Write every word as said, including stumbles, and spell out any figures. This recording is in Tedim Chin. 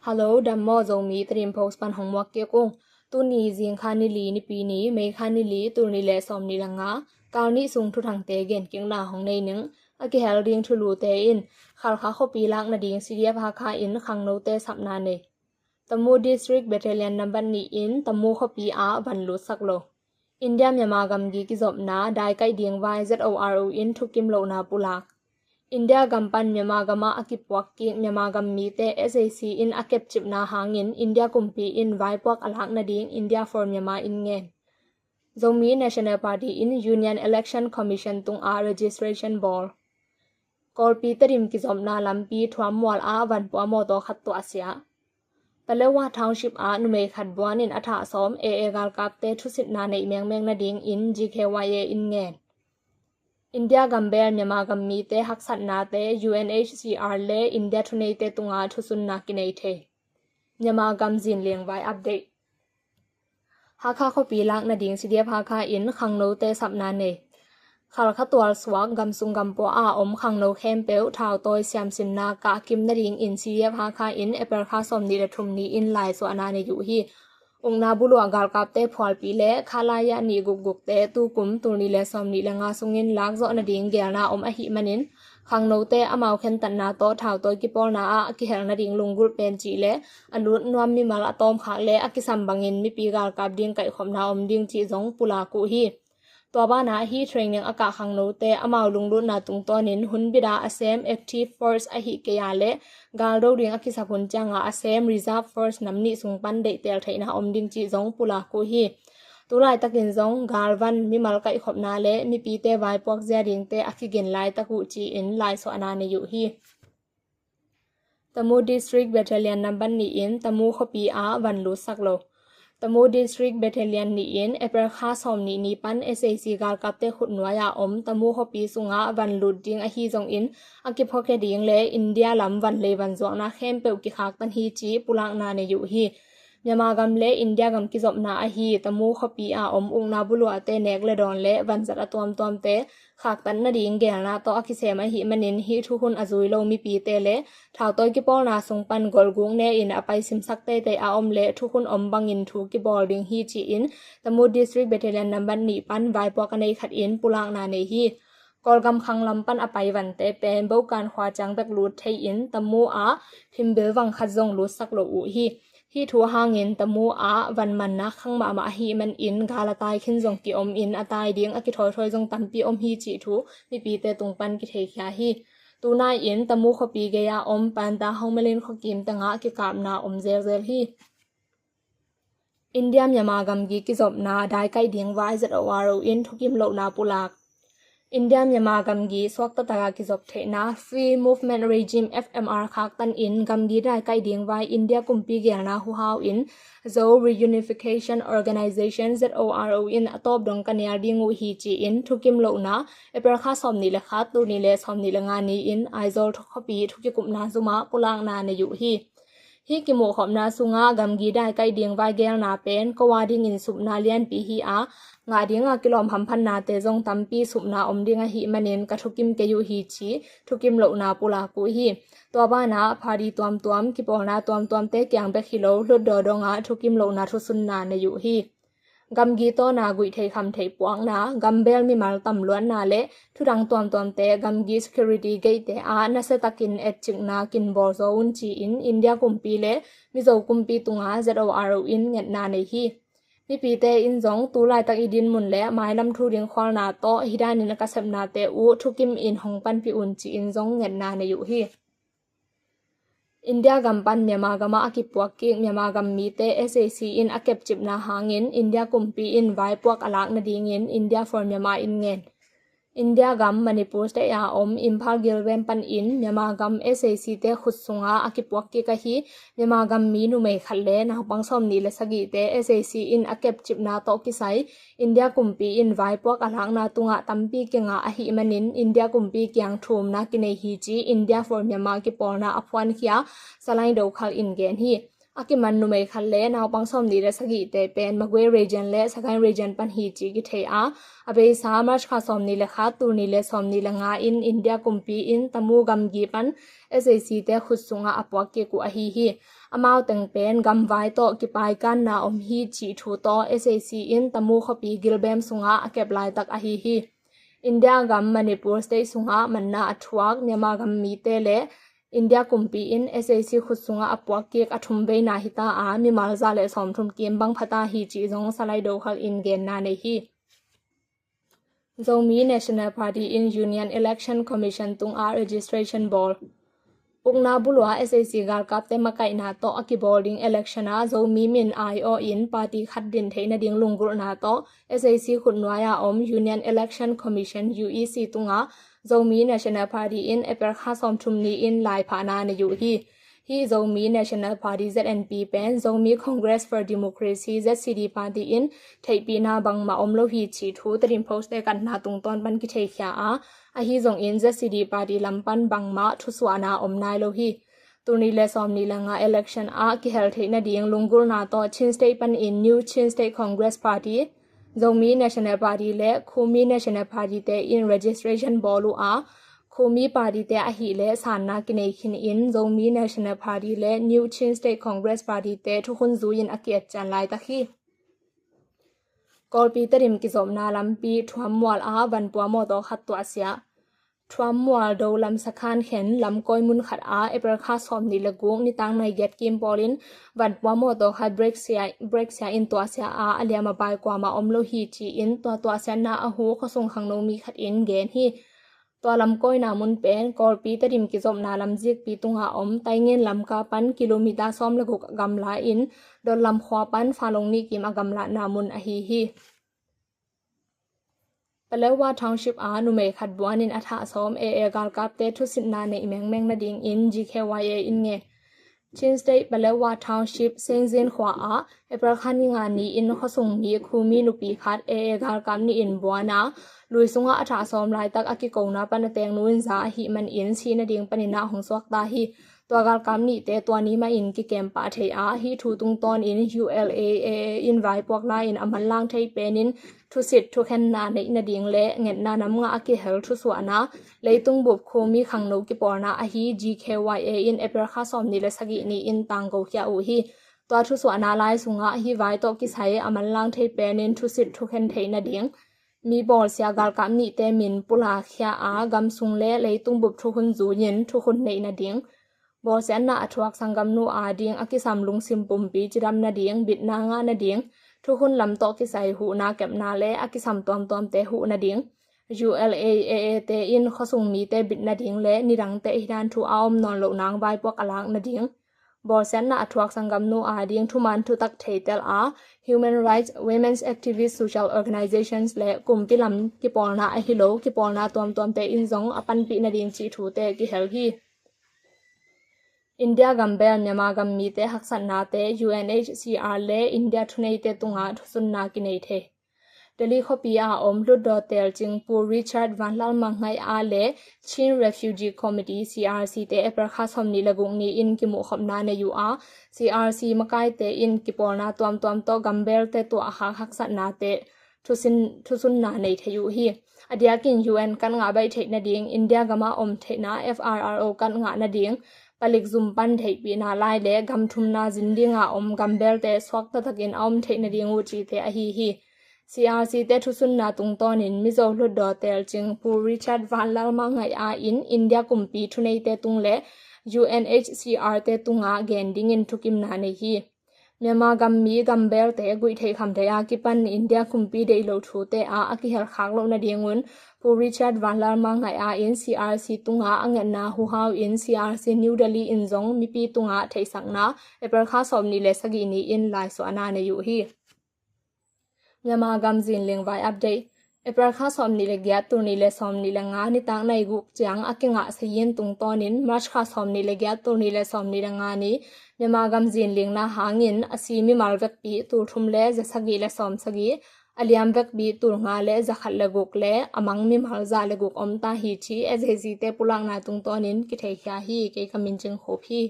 Hello, dam maw, Zomi Tedim Post pan hong muak kik ung. Tuni zingkha ni li, Nipi ni, May kha ni li, tul nih le sawm nih le nga, kal nih sung thuthangte gen kikna hong nei ning. A kihel ding thulute in, Khalkha khuapi lak nading C D F Hakha in khangnote sapna nei. Tamu District Battalion nambat nih in Tamu khuapi ah van lutsak lo. India Myanmar gamgi kizopna daikaih ding vai Z O R O in thukim lohna pulak. India gam pan Myanmar gam ah a kipuak kik Myanmar gam mite S A C in a kepcipna hangin India kumpi in vaipuak a lak nading India for Myanmar in ngen. Zomi National Party in Union Election Commission tungah registration bawl. Kawlpi Tedim kizopna lampi Thuammual ah vanpua mawtaw khat tuahsiah. Palewa Township ah numei khat buanin a thah sawm, A A galkapte thusitna neih mengmeng nadingin G K Y A in ngen. India gambel Myanmar gam mite haksatnate U N H C R le India thuneite tungah thusunna kinei thei. Myanmar gam zinliang vai update. Hakha khuapi lak nading C D F Hakha in khangnote sapna nei. Khalkha tualsuak gamsung gampua a om khangno khempeuh thautawi siamsinna kahkim nadingin C D F Hakha in April kha sawm nih le thum ni-in laisuahna nei uh hi. Ukna buluah galkapte phualpi le khalaya nih gukgukte tukum tul nih le sawm nih le nga sungin lakzawh nading gelna om ahih manin, khangnote amau khentatna tawh thautawi kipawlna ah a kihel nading lunggulh pen cih le a lut nuam mimal a tawmkhak le a kisam bangin mipi galkap ding kaihkhopna om ding cih zong pulak uh hi. Tua banah hih training a kah khangnote amau lunglutna tungtawnin hunbit ah a sem active force ahih kei a le galdo ding a kisap hun ciangah a sem reserve force nam nih sung pan deihtel theihna om ding cih zong pulak uh hi. Tulaitakin zong galvan mimal kaihkhopna le mipite vaipuak zia dingte a kigen laitak uh ci-in laisuahna nei uh hi. Tamu District Battalion nambat nih in Tamu khuapi ah van lutsak lo. Tamu District Battalion nih in April kha sawm nih ni pan S A C galkapte khutnuai ah om Tamu khuapi sungah van lut ding ahi zongin a kiphuakhia ding le India lam van lei van zuakna khempeuh kikhaktan hi ci pulakna nei uh hi. Myanmar gam le India gam kizopna ahi Tamu khuapi a om ukna buluahte nek le dawn le vanzat a tuamtuamte khaktat nading gelna tawh a kisem ahih manin hih thuhun a zui lo mipite le thautawi kipawlna sung pan golguk ne-in a pai simsak teitei a om le thuhun om bangin thu kibawl ding hi ci-in Tamu District Battalion nambat nih pan vaipuak a nei khat in pulakna nei hi. Kawlgam khanglam pan a pai vante pen Bokan khua ciang bek lut thei-in Tamu ah phimbil vang khat zong lutsak lo uh hi. Hih thu hangin Tamu ah van manna khang mahmah ahih manin gal a tai khin zong ki-om in a tai ding a kithawithawi zong tampi om hi cih thu mipite tung pan kitheikhia hi. Tunai-in Tamu khuapi gei-a om Panta Hongmalin khuakim tengah kikapna om zelzel hi. India Myanmar gamgi kizopna daikaih ding vai Z O R O in thukim lohna pulak. India Myanmar gamgi suakta taka kizop theihna Free Movement Regime F M R khaktan in gamgi daikaih ding vai India kumpi gelna huhau in Zo Reunification Organization Z O R O in a tawp dong ka nial ding uh hi ci-in thukim lohna April kha sawm nih le khat tul nih le sawm nih le nga ni-in Aizawl khuapi thukikupna zumah pulakna nei uh hi. Hih kimuhkhopna sungah gamgi daikaih ding vai gelna pen ko a dingin supna lianpi hi a, ngah dinga kilawm hamphannate zong tampi supna om ding ahih manin ka thukim kei uh hi ci thukim lohna pulak uh hi. Tua banah party tuamtuam kipawlna tuamtuamte kiang bek hi lo hlutdaw dongah thukim lohna thusunna nei uh hi. Gamgi tawna guihthei khamthei puakna, gambel mimal tamluatna le thudang tuamtuamte gamgi security gate-te ah nasiatakin etcikna kinbawl zaw un ci-in India kumpi le Mizo kumpi tungah Z O R O in ngetna nei hi. Mipite in zong tulaitak i dinmun le mailam thu ding khualna tawh hih danin a ka sepnate uh thukim in hong panpih un ci-in zong ngetna nei uh hi. India gam pan Myanmar gamah a kipuak kik Myanmar gam mite S A C in a kepcipna hangin India kumpi in vaipuak a lak nadingin India for Myanmar in ngen. India gam Manipur state a om Imphal gilveng panin Myanmar gam S A C te khut sungah a kipuak kik ahi Myanmar gam mi numei khat le naupang sawm nih le sagihte S A C in a kepcipna tawh kisai India kumpi in vaipuak a lakna tungah tampi kingah ahih manin India kumpi kiang thumna kinei hi ci India for Myanmar kipawlna a phuankhia Salai Dokhal in gen hi. A kiman numei khat le naupang sawmnih le sagihte pen Magway Region le Sagaing Region pan hi ci kithei a, a beisa March kha sawmnih le khat, tul nih le sawmnih le nga in India kumpi in Tamu gamgi pan SAC te khut sungah a puak kik uh ahi hi. Amau teng pen gamvai tawh kipaikanna om hi cih thu tawh SAC in Tamu khuapi gilbem sungah a kep laitak ahi hi. India gam Manipur state sungah manna a thuak Myanmar gam mite le India kumpi in SAC khut sungah a puak kik a thum veina hita a, mimal za le sawmthum kim bang phata hi cih zong Salai Do Khal in genna nei hi. Zomi National Party in Union Election Commission tungah registration bawl. Ukna bulua SAC galkapte makaihna tawh a kibawl ding election ah Zomi min aiawh in party khat din theih nading lunggulhna tawh SAC khutnuai a om Union Election Commission, UEC tungah Zomi National Party in April kha sawmthum ni in laiphahna nei uh hi. Hih Zomi National Party, ZNP pen Zomi Congress for Democracy, ZCD party in theihpihna bangmah om lo hi cih thu Tedim Post te katna tungtawn pan kitheikhia a, ahi zongin ZCD party lam pan bangmah thusuahna om nai lo hi. Tul nih le sawmnih le nga election ah kihel theih nading lunggulhna tawh Chin State panin New Chin State Congress Party, Zomi National Party le Khumi National Party te in registration bawl uh a, Khumi party te ahih leh sanna kinei khin in Zomi National Party le New Chin State Congress Party te thukhun zui in a ki-etcian laitak hi. Kawlpi Tedim kizopna lampi Thuammual ah vanpua mawtaw khat tuahsiah. Thuammual Do lam sakhan khen lamkawi mun khat ah April kha sawmnih le guk nitak nai giat kim pawlin vanpua mawtaw khat brake sia, brake sia in tuahsiah a, a liam a bai kuamah om lo hi ci-in tua tuahsiatna a huh khuasung khangno mi khat in gen hi. Tua lamkawina mun pen Kawlpi Tedim kizopna lamzikpi tunga om Taingen lamka pan kilometer sawm le guk a gamla in Dotlam khua pan Falong Nih kim a gamlahna mun ahi hi. Paletwa Township ah numei khat buanin a thah sawm, AA galkapte thusitna neih mengmeng nadingin GKYA in ngen. Chin State Paletwa Township Sengzin khua ah April kha ni nga ni in khuasung mi Khumi nupi khat AA galkap nih in buana lui sungah a thah sawm laitak a kikona pan a tengnu in za ahih manin sih nading panin ah hong suakta hi. Tua galkap nihte tua ni mah in kikem pah thei a, hih thu tungtawnin ULA-AA in vaipuak lai-in a manlang thei penin thusit thukhenna neih nading le ngetna nam ngah a kihel thusuahna leitung bup Khumi khangno kipawlna ahi GKYA in April kha sawmnih le sagih ni in tangko khia uh hi. Tua thusuahna lai sungah hih vai tawh kisai a manlang thei penin thusit thukhen theih nading, mi bawlsia galkap nihte min pulak khia a, gamsung le leitung bup thukhun zui-in thukhun neih nading, bawlsiatna a thuak sanggamnu ading a kisam lungsim pumpi cidam nading, bitna ngah nading, thukhun lam tawh kisai huhna kepna le a kisam tuamtuamte huh nading, ULA-AA te in khuasung mite bit nading le nidangte hi dan thu a om nawn loh nang vaipuak a lak nading, bawlsiatna a thuak sanggamnu ading thuman thutak theitel a, human rights, women's activist, social organizations le kumpi lam kipawlna ahi lo kipawlna tuamtuamte in zong a panpih nading cih thute kihel hi. India gambel Myanmar gam mite haksatnate UNHCR le India thuneite tungah thusunna kinei thei. Delhi khuapi a om hlutdaw telcing Pu Richard Vanlalmang Ngaih A le Chin Refugee Committee, CRC te April kha sawmnih le guk ni in kimuhkhopna nei uh a, CRC makaite in kipawlna tuamtuam tawh gambelte tuah a hak haksatnate thusin, thusunna nei thei uh hi. A diakin UN kan ngah baih theih nading, India gama om theihna FRRO kan ngah nading, palik zum pan theihpihna lai le gam thumna zin dinga om gambelte suak taktakin a om theih nading uh cihte ahi hi. CRC te thusunna tungtawnin Mizo hlutdaw telcing Pu Richard Vanlalmang Ngaih A in India kumpi thuneite tung le UNHCR te tungah gen dingin thukimna nei hi. Myanmar gam mi gambelte guih theih kham theih a kipan India kumpi deih lo thute ah a kihelkhak loh nadingun Pu Richard Vanlalmang Ngaih A in CRC tungah a ngetna huhau in CRC New Delhi in zong mipi tungah theihsakna April kha sawmnih le sagih ni in laisuahna nei uh hi. Myanmar gam zinling vai update. April kha sawmnih le giat, tul nih le sawmnih le nga nitak nai guk ciang a kingah sayin tungtawnin March kha sawmnih le giat, tul nih le sawmnih le nga ni Myanmar gam zinlingna hangin a si mimal vekpi tul thum le za sagih le sawm sagih, a liam vekpi tul nga le za khat le guk le a mang mimal za le guk om ta hi ci SAC te pulakna tungtawnin kitheikhia hi. Kei ka min Cing Khup hi.